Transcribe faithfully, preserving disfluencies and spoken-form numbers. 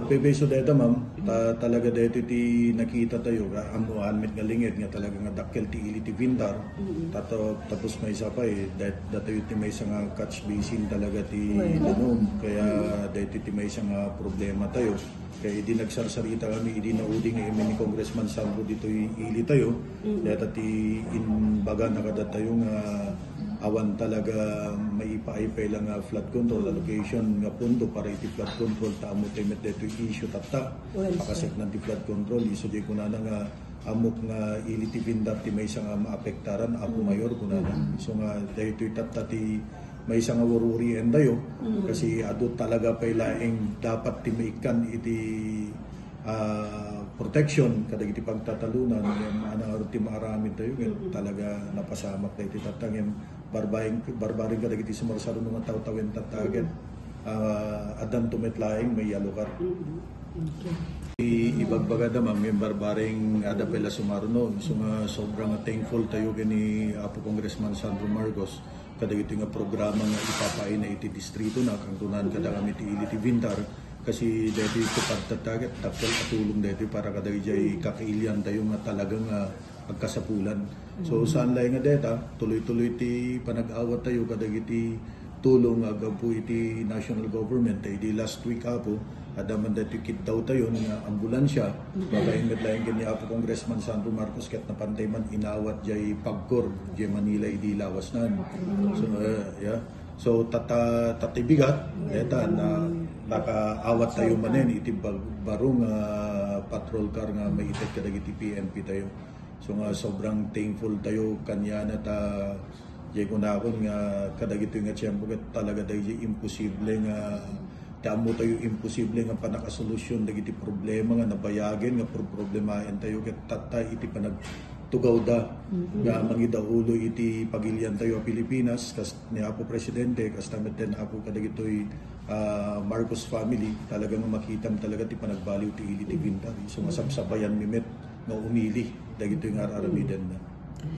Paypay, so dayta, ma'am, ta-, talaga daytoy ti nakita tayo, nga ammoan met nga linged nga talaga nga dakkel ti ili ti Vindar. Mm. Tato-, tapos maysa pay, eh, dat-, datayo ti maysa nga catch basin talaga ti danum. Kaya daytoy ti maysa nga problema tayo. Kaya idi nagsarsarita kami, idi naudi nga amin ni Congressman Sandro ditoy ili tayo, dayta ti imbagana kadatayo nga awan talaga maipaay pay la nga flood control allocation nga pondo para iti flood control, ta ammo tayo met daytoy issue tatta. Well said. Pakaseknan ti flood control, isu di kunana nga ammok nga ili ti Vindar ti maysa nga maapektaran, Apo Mayor, kunana. So nga daytoy tatta ti maysa nga worworyen tayo, kasi adu talaga pay laeng dapat ti maikkan iti ah, protection kadagiti pagtatalunan, ngem maanang ngarud ti maaramid tayo, ket talaga napasamak daytoy tatta, ngem barbaring, barbaring kadagiti sumarsaruno nga tawtawen tatta, ket, ah, addanto met laeng maiyalukar. Mm-hmm. Okay. Ti ibagbagada, ma'am, ngem barbaring adda pay la sumaruno. So nga, sobrang thankful tayo ken ni Apo Congressman Sandro Marcos kadagiti nga programa nga ipapaayna iti distritona, ken kunana kadakami ti ili ti Vindar, kasi daytoy ti pagtattaget, dakkel a tulong daytoy para kadagiti kakailian tayo nga talaga nga agkasapulan. So, saan laeng nga dayta, tuloy-tuloy ti panag-awat tayo kadagiti tulong nga aggapu iti national government. Ta idi last week, Apo, adda man daytoy kiddaw tayon nga ambulansya. Babaen met laeng ken ni Apo Congressman Sandro Marcos ket napantay man inawat jay PAGCOR, jay Manila idi lawasnan. So, eh, yeah. So, tata-, tatibigat, eta, na, nakaawat tayo manen iti bag-, baro nga patrol car nga maited kadagiti P N P tayo. So nga sobrang thankful tayo kaniana ta, jay kunakon nga kadagitoy nga tiempo ket talaga daydi imposible nga, ti ammo tayo imposible nga panakasolusyon dagiti problema nga nabayagen nga pro-, problemaen tayo ket tatta iti panagtugawda nga mangidaulo iti pagilian tayo a Pilipinas, kas ni Apo Presidente, kasta met ten Apo kadagitoy, ah, Marcos family, talaga nga makitam talaga ti panagbaliw ti ili ti Vindar. So nga sabsabayan mi met nga umili dagitoy nga ar-aramidenna.